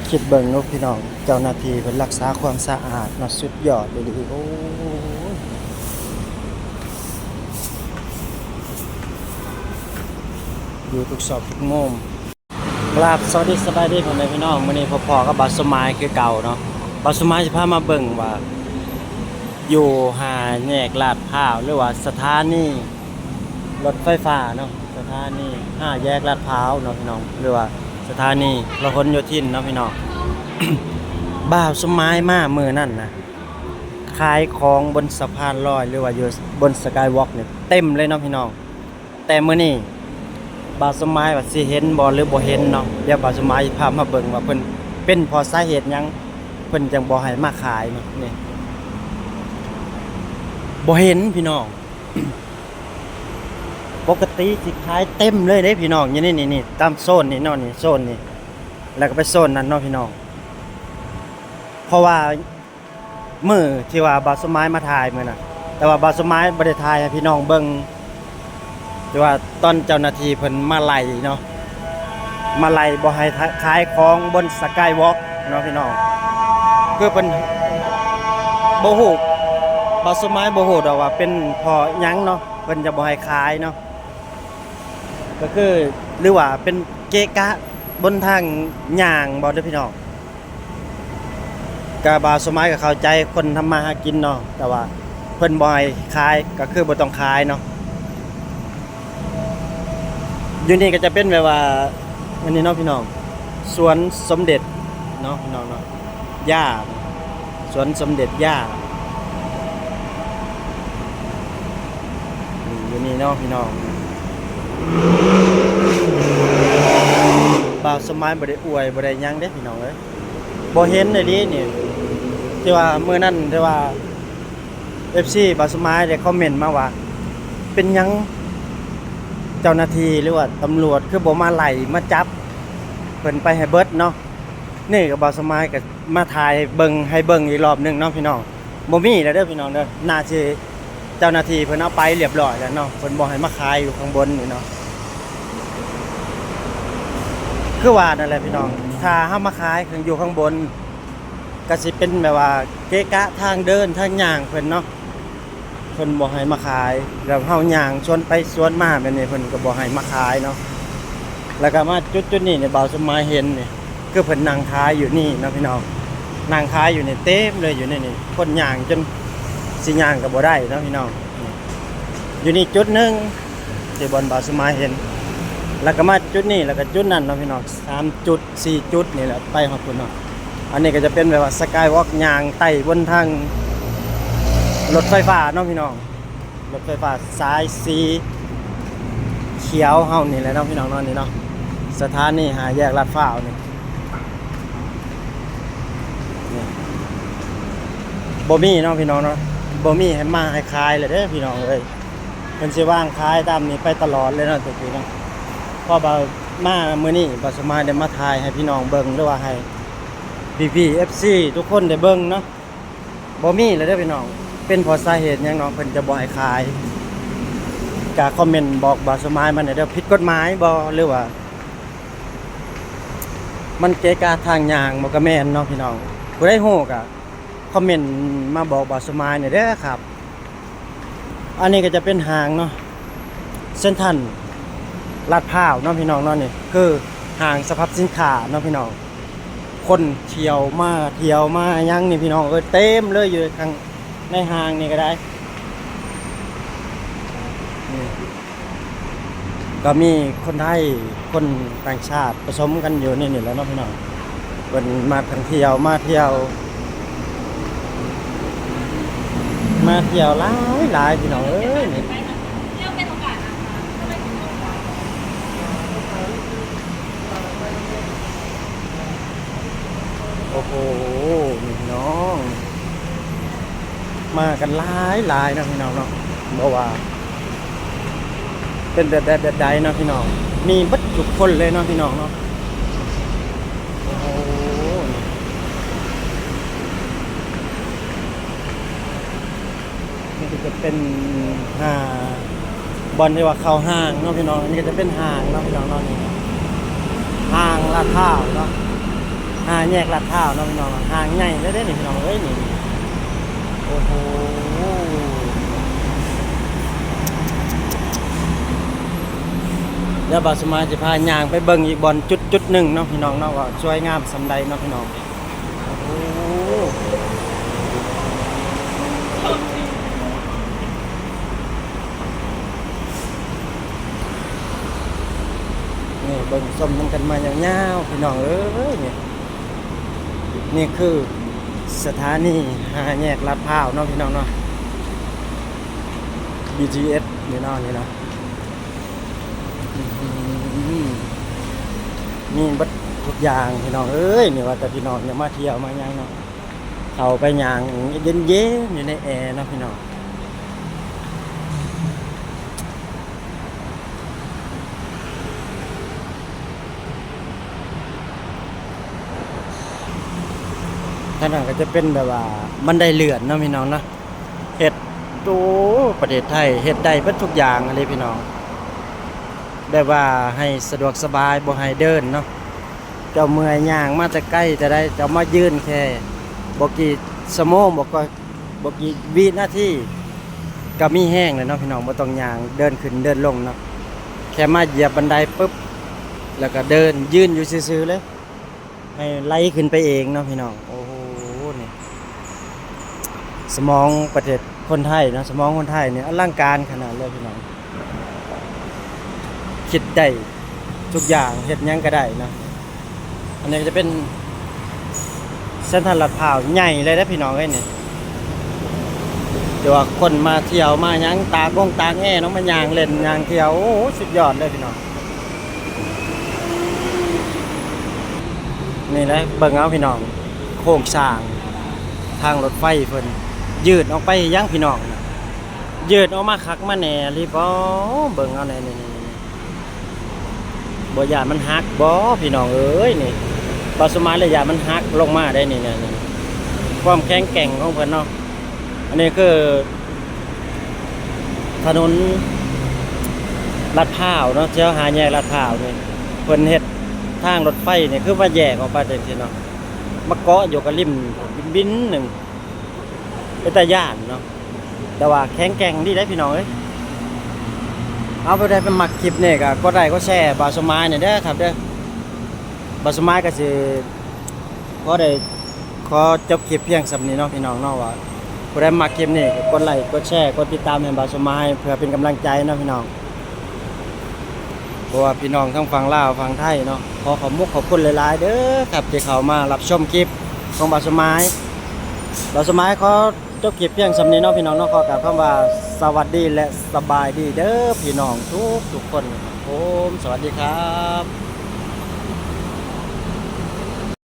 ຄິດເບິ່ງເນາະພີ່ນ້ອງ ເຈົ້າໜ້າທີ່ເພິ່ນລັກສາຄວາມສະອາດເນາະ ສຸດຍອດອີ່ຫຼີ. ໂອ້ຍ ຢູ່ທຸກຊອກທຸກມຸມ. ກາບສະຫວັດດີສະບາຍດີພໍ່ແມ່ພີ່ນ້ອງ, ມື້ນີ້ພົບພໍ້ກັບບ່າວສົມໝາຍຄືເກົ່າເນາະ. ບ່າວສົມໝາຍຊິພາມາເບິ່ງວ່າ ຢູ່ຫ້າແຍກລາດພ້າວ ຫຼືວ່າສະຖານີລົດໄຟຟ້າເນາະ, ສະຖານີຫ້າແຍກລາດພ້າວເນາະພີ່ນ້ອງ ຫຼືວ່າສະຖານີພະຫນໂຍທິນເນາະພີ່ນ້ອງ. ບ່າວສົມໝາຍມາມື້ນັ້ນນະ ຂາຍຂອງບົນສະພານລອຍ ຫຼືວ່າຢູ່ບົນສະກາຍວອກນີ້ເຕັມເລີຍເນາະພີ່ນ້ອງ. ແຕ່ມື້ນີ້ບ່າວສົມໝາຍວ່າຊິເຫັນບໍ່ ຫຼືບໍ່ເຫັນເນາະ, ດຽວບ່າວສົມໝາຍຊິພາມາເບິ່ງວ່າເພິ່ນເປັນເພາະສາເຫດຫຍັງ ເພິ່ນຈັ່ງບໍ່ໃຫ້ມາຂາຍເນາະ. ນີ້ ບໍ່ເຫັນພີ່ນ້ອງ, ປົກກະຕິຊິຂາຍເຕັມເລີຍເດ້ພີ່ນ້ອງ. ຢູ່ນີ້ ນີ້ ນີ້ ຕາມໂຊນນີ້ເນາະ, ນີ້ໂຊນນີ້ ແລ້ວກໍໄປໂຊນນັ້ນເນາະພີ່ນ້ອງ. ເພາະວ່າ ມື້ທີ່ວ່າບ່າວສົມໝາຍມາຖ່າຍມື້ນັ້ນ ແຕ່ວ່າບ່າວສົມໝາຍບໍ່ໄດ້ຖ່າຍໃຫ້ພີ່ນ້ອງເບິ່ງ ແຕ່ວ່າຕອນເຈົ້າໜ້າທີ່ເພິ່ນມາໄລ່ເນາະ, ມາໄລ່ບໍ່ໃຫ້ຂາຍຂອງບົນສະກາຍວອກເນາະພີ່ນ້ອງ. ຄືເພິ່ນບໍ່ຮູ້ ບ່າວສົມໝາຍບໍ່ຮູ້ດອກວ່າເປັນເພາະຫຍັງເນາະ ເພິ່ນຈະບໍ່ໃຫ້ຂາຍເນາະ. ກໍຄື ຫຼືວ່າເປັນເກະກະບົນທາງຍ່າງບໍ່ເດີພີ່ນ້ອງ. ກະບ່າວສົມໝາຍກໍເຂົ້າໃຈຄົນທຳມາຫາກິນເນາະ, ແຕ່ວ່າເພິ່ນບໍ່ໃຫ້ຂາຍ ກໍຄືບໍ່ຕ້ອງຂາຍເນາະ. ຢູ່ນີ້ກໍຈະເປັນແບບວ່າ ອັນນີ້ເນາະພີ່ນ້ອງ, ສວນສົມເດັດເນາະພີ່ນ້ອງເນາະ, ຢາ ສວນສົມເດັດຢາ ນີ້ ຢູ່ນີ້ເນາະພີ່ນ້ອງ. ບ່າວສະໝາຍບໍ່ໄດ້ອວຍ ບໍ່ໄດ້ຫຍັງເດ້ພີ່ນ້ອງເອີຍ, ບໍ່ເຫັນອີ່ຫຼີນີ້. ທີ່ວ່າມື້ນັ້ນ ທີ່ວ່າເອັຟຊີບ່າວສະໝາຍໄດ້ຄອມເມັນມາວ່າ ເປັນຫຍັງເຈົ້າໜ້າທີ່ ຫຼືວ່າຕຳຫຼວດ ຄືບໍ່ມາໄລ່ມາຈັບເພິ່ນໄປໃຫ້ເບິດເນາະ. ນີ້ກໍບ່າວສະໝາຍກໍມາຖ່າຍເບິ່ງ ໃຫ້ເບິ່ງອີກລອບໜຶ່ງເນາະພີ່ນ້ອງ. ບໍ່ມີແລ້ວເດີພີ່ນ້ອງເດີ, ໜ້າຊິເຈົ້າໜ້າທີ່ເພິ່ນເອົາໄປລຽບລ້ອຍແລ້ວເນາະ, ເພິ່ນບໍ່ໃຫ້ມາຂາຍຢູ່ຂ້າງບົນນີ້ເນາະ. ຄືວ່ານັ້ນແຫຼະພີ່ນ້ອງ, ຖ້າເຮົາມາຂາຍຢູ່ຂ້າງບົນ ກໍຊິເປັນແບບວ່າເກະກະທາງເດີນທາງຍ່າງເພິ່ນເນາະ. ເພິ່ນບໍ່ໃຫ້ມາຂາຍ ແລ້ວເຮົາຍ່າງສວນໄປສວນມາແບບນີ້ ເພິ່ນກໍບໍ່ໃຫ້ມາຂາຍເນາະ. ແລ້ວກໍມາຈຸດໆນີ້ນີ້ ບ່າວສົມໝາຍເຫັນນີ້ ຄືເພິ່ນນັ່ງຂາຍຢູ່ນີ້ເນາະພີ່ນ້ອງ, ນັ່ງຂາຍຢູ່ນີ້ເຕັມເລີຍ. ຢູ່ໃນນີ້ຄົນຍ່າງຈົນຊິຍ່າງກໍບໍ່ໄດ້ເນາະພີ່ນ້ອງ. ຢູ່ນີ້ຈຸດໜຶ່ງທີ່ບ່ອນບ່າວສົມໝາຍເຫັນ, ແລ້ວກໍມາຈຸດນີ້ ແລ້ວກໍຈຸດນັ້ນເນາະພີ່ນ້ອງ. ສາມຈຸດ ສີ່ຈຸດນີ້ແຫຼະ ໄປຮອດພຸ້ນເນາະ. ອັນນີ້ກໍຈະເປັນແບບວ່າສະກາຍວອກ ຍ່າງໄຕ່ບົນທາງລົດໄຟຟ້າເນາະພີ່ນ້ອງ, ລົດໄຟຟ້າສາຍສີຂຽວເຮົານີ້ແຫຼະເນາະພີ່ນ້ອງເນາະ. ນີ້ເນາະ ສະຖານີຫ້າແຍກລາດພ້າວນີ້ ນີ້ ບໍ່ມີເນາະພີ່ນ້ອງເນາະ, ບໍ່ມີໃຫ້ມາໃຫ້ຂາຍແລ້ວເດີພີ່ນ້ອງເອີຍ. ເພິ່ນຊິວາງຂາຍຕາມນີ້ໄປຕະຫຼອດເລີຍເນາະ ແຕ່ກີ້ເນາະ. ເພາະວ່າມາມື້ນີ້ ບ່າວສະໝາຍໄດ້ມາຖ່າຍໃຫ້ພີ່ນ້ອງເບິ່ງ ຫຼືວ່າໃຫ້ພີ່ໆ ເອັຟຊີ ທຸກຄົນໄດ້ເບິ່ງເນາະ, ບໍ່ມີແລ້ວເດີພີ່ນ້ອງ. ເປັນເພາະສາເຫດຫຍັງເນາະ ເພິ່ນຈະບໍ່ໃຫ້ຂາຍ? ກະຄອມເມັນບອກບ່າວສະໝາຍມາແດ່ເດີ, ຜິດກົດໝາຍບໍ່ ຫຼືວ່າມັນເກະກະທາງຍ່າງບໍ່? ກະແມ່ນເນາະພີ່ນ້ອງ, ຜູ້ໃດຮູ້ກະຄອມເມັນມາບອກບ່າວສະໝາຍແດ່ເດີຄັບ. ອັນນີ້ກໍຈະເປັນຫ້າງເນາະ ເຊັນທຣານລາດພ້າວເນາະພີ່ນ້ອງເນາະ. ນີ້ຄືຫ້າງສະພາບສິນຄ້າເນາະພີ່ນ້ອງ, ຄົນທ່ຽວມາທ່ຽວມາຫຍັງນີ້ພີ່ນ້ອງເອີຍ ເຕັມເລີຍຢູ່ຂ້າງໃນຫ້າງນີ້ກໍໄດ້. ນີ້ກໍມີຄົນໄທ ຄົນຕ່າງຊາດປະສົມກັນຢູ່ໃນນີ້ແຫຼະເນາະພີ່ນ້ອງ. ເພິ່ນມາທ່ອງທ່ຽວ ມາທ່ຽວ ມາທ່ຽວຫຼາຍໆ ພີ່ນ້ອງເອີຍ. ນີ້ ໂອ້ໂຫ ນີ້ພີ່ນ້ອງ ມາກັນຫຼາຍໆ ເນາະພີ່ນ້ອງເນາະ, ບໍ່ວ່າ ເປັນແບບໃດແບບໃດເນາະພີ່ນ້ອງ, ມີເບິດທຸກຄົນເລີຍເນາະພີ່ນ້ອງເນາະ. ໂອ້ໂຫ ນີ້ກໍຈະເປັນ ອ່າ ບ່ອນທີ່ວ່າເຂົ້າຫ້າງເນາະພີ່ນ້ອງ, ອັນນີ້ກໍຈະເປັນຫ້າງເນາະພີ່ນ້ອງເນາະ, ນີ້ ຫ້າງລາດພ້າວເນາະ. ຫ້າແຍກລາດພ້າວເນາະພີ່ນ້ອງເນາະ, ຫ້າງໃຫຍ່ເລີຍເດ້ນີ້ພີ່ນ້ອງເອີຍນີ້. ໂອ້ໂຫ ດຽວບ່າວສະໝາຍຊິພາຍ່າງໄປເບິ່ງອີກບ່ອນຈຸດໆໜຶ່ງເນາະພີ່ນ້ອງເນາະ ວ່າສວຍງາມສ່ຳໃດເນາະພີ່ນ້ອງ. ໂອ້ ນີ້ເບິ່ງຊົມນຳກັນມາຍາວໆ ພີ່ນ້ອງເອີຍນີ້. ນີ້ຄືສະຖານີຫ້າແຍກລາດພ້າວເນາະພີ່ນ້ອງເນາະ, ບີທີເອສນີ້ເນາະ ນີ້ເນາະ. ອື ມີເບິດທຸກຢ່າງພີ່ນ້ອງເອີຍນີ້, ວ່າແຕ່ພີ່ນ້ອງຢາກມາທ່ຽວມາຫຍັງເນາະ ເຂົ້າໄປຍ່າງເຢັນໆ ຢູ່ໃນແອເນາະພີ່ນ້ອງ. ທາງນັ້ນກໍຈະເປັນແບບວ່າບັນໄດເລື່ອນເນາະພີ່ນ້ອງເນາະ, ເຮັດ ໂອ້ ປະເທດໄທເຮັດໄດ້ເບິດທຸກຢ່າງອີ່ຫຼີພີ່ນ້ອງ, ແບບວ່າໃຫ້ສະດວກສະບາຍ ບໍ່ໃຫ້ເດີນເນາະ. ເຈົ້າເມື່ອຍຍ່າງມາແຕ່ໄກແຕ່ໃດ ເຈົ້າມາຢືນແຄ່ບໍ່ກີ່ຊົ່ວໂມງ ບໍ່ກໍ ບໍ່ກີ່ວິນາທີ ກໍມີແຮງແລ້ວເນາະພີ່ນ້ອງ, ບໍ່ຕ້ອງຍ່າງເດີນຂຶ້ນເດີນລົງເນາະ, ແຄ່ມາຢຽບບັນໄດປຶບ ແລ້ວກໍເດີນ ຢືນຢູ່ຊື່ໆເລີຍ ໃຫ້ໄຫຼຂຶ້ນໄປເອງເນາະພີ່ນ້ອງ. ໂອ້ໂຫ ນີ້ ສະໝອງປະເທດຄົນໄທເນາະ, ສະໝອງຄົນໄທນີ້ອະລັງການຂະໜາດເລີຍພີ່ນ້ອງ, ຄິດໄດ້ທຸກຢ່າງ ເຮັດຫຍັງກໍໄດ້ເນາະ. ອັນນີ້ກໍຈະເປັນເຊັນທຣັນລາດພ້າວໃຫຍ່ເລີຍເດ້ພີ່ນ້ອງເອີຍນີ້, ແຕ່ວ່າຄົນມາທ່ຽວມາຫຍັງ ຕາກກົງຕາກແອເນາະ, ມາຍ່າງເລ່ນຍ່າງທ່ຽວ ໂອ້ ສຸດຍອດເລີຍພີ່ນ້ອງ. ນີ້ແຫຼະ ເບິ່ງເອົາພີ່ນ້ອງ ໂຄງສ້າງທາງລົດໄຟເພິ່ນ ຢືດອອກໄປຫຍັງພີ່ນ້ອງ, ຢືດອອກມາຄັກມາແນ່ອີ່ຫຼີບໍ? ເບິ່ງເອົາແນ່ນີ້ ບໍ່ຢ້ານມັນຫັກບໍພີ່ນ້ອງເອີຍນີ້? ບ່າວສະໝາຍລະຢ້ານມັນຫັກລົງມາໄດ໋ນີ້ ຄວາມແຂງແກ່ງຂອງເພິ່ນເນາະ. ອັນນີ້ຄື ຖະໜົນລາດພ້າວເນາະ, ແຖວຫ້າແຍກລາດພ້າວນີ້ ເພິ່ນເຮັດທາງລົດໄຟນີ້ ຄືວ່າແຍກອອກໄປຈັ່ງຊີ້ເນາະ, ມາເກາະຢູ່ກັບລິມບິນໆໜຶ່ງ ເປັນຕາຢ້ານເນາະ, ແຕ່ວ່າແຂງແກ່ງດີເດ້ພີ່ນ້ອງເອີຍ. ເອົາ ຜູ້ໃດໄປມັກຄລິບນີ້ກໍກົດໄລ້ກົດແຊບ່າວສະໝາຍແດ່ເດີຄັບເດີ. ບ່າວສະໝາຍກໍຊິຂໍໄດ້ ຂໍຈົບຄລິບພຽງສ່ຳນີ້ເນາະພີ່ນ້ອງເນາະ, ວ່າຜູ້ໃດມັກຄລິບນີ້ກໍກົດໄລ້ກົດແຊກົດຕິດຕາມໃຫ້ບ່າວສະໝາຍ ເພື່ອເປັນກຳລັງໃຈເນາະພີ່ນ້ອງ. ເພາະວ່າພີ່ນ້ອງທັງຝັ່ງລາວຝັ່ງໄທເນາະ ຂໍຂອບມຸກຂອບຄຸນຫຼາຍໆເດີຄັບ ທີ່ເຂົ້າມາຮັບຊົມຄລິບຂອງບ່າວສະໝາຍ. ບ່າວສະໝາຍຂໍຈົບຄລິບພຽງສ່ຳນີ້ເນາະພີ່ນ້ອງເນາະ, ຂໍກ່າວຄຳວ່າສະຫວັດດີ ແລະ ສະບາຍດີເດີພີ່ນ້ອງທຸກໆຄົນ. ໂອມ ສະຫວັດດີຄັບ.